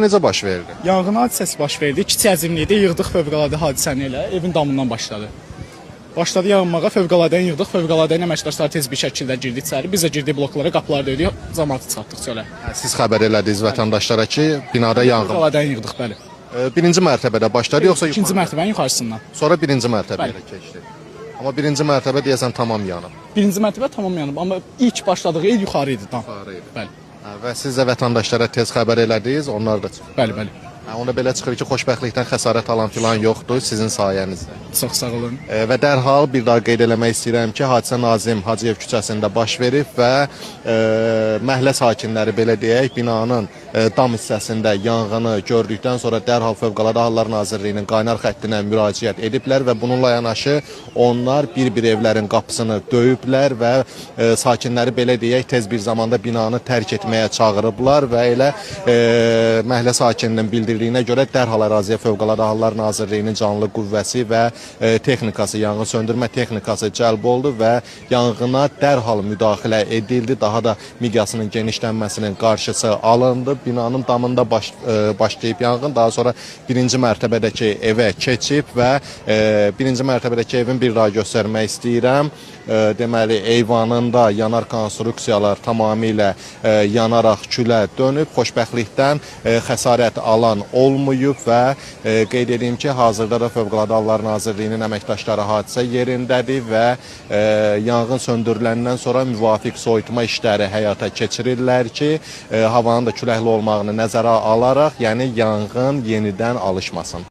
Necə baş verdi? Yanğın hadisəsi baş verdi. Kiçik əzimlikdə yığdıq fövqəladə hadisəni elə evin damından başladı. Başladı yanmağa, fövqəladəni yığdıq. Fövqəladənin əməkdaşları tez bir şəkildə girdi içəri. Biz də girdik bloklara, qapıları döydük, camaatı çıxartdıq çölə. Hə, siz xəbər elədiniz vətəndaşlara ki, binada yanğın. Fövqəladəni yığdıq, bəli. Birinci mərtəbədə başladı yoxsa İkinci yuxarıda? mərtəbənin yuxarısından. Sonra birinci mərtəbəyə Bəli. də keçdi. Amma birinci mərtəbə deyəsən tamam yanıb. Birinci mərtəbə tamam yanıb, amma ilk başladığı yer yuxarı idi tam. Yuxarı idi. Bəli. Hə, və siz də vətəndaşlara tez xəbər elədiniz, onlar da çıxdı. Bəli, bəli. Hə, onda belə çıxır ki, xoşbəxtlikdən xəsarət alan filan yoxdur sizin sayənizdə. Çox sağ olun. Və dərhal bir daha qeyd eləmək istəyirəm ki, hadisə Nazim Hacıyev küçəsində baş verib və məhəllə sakinləri belə deyək, binanın dam hissəsində yanğını gördükdən sonra dərhal Fövqəladə Hallar Nazirliyinin qaynar xəttinə müraciət ediblər və bununla yanaşı onlar bir-bir evlərin qapısını döyüblər və sakinləri belə deyək, tez bir zamanda binanı tərk etməyə çağırıblar və elə məhəllə sakininin bildirdiyinə görə dərhal əraziyə Fövqəladə Hallar Nazirliyinin canlı qüvvəsi və texnikası, yanğın söndürmə texnikası cəlb oldu və yanğına dərhal müdaxilə edildi. Daha da miqyasının genişlənməsinin qarşısı alındı. Binanın damında başlayıb yanğın, daha sonra birinci mərtəbədəki evə keçib və birinci mərtəbədəki evin bir daha göstərmək istəyirəm. Deməli, eyvanında yanar konstruksiyalar tamamilə yanaraq külə dönüb. Xoşbəxtlikdən xəsarət alan olmayıb və qeyd edeyim ki, hazırda da Fövqəladə Hallar Nazirliyinin əməkdaşları hadisə yerindədir və yanğın söndürüləndən sonra müvafiq soyutma işləri həyata keçirirlər ki, havanın da küləkli olmağını nəzərə alaraq, yəni yanğın yenidən alışmasın.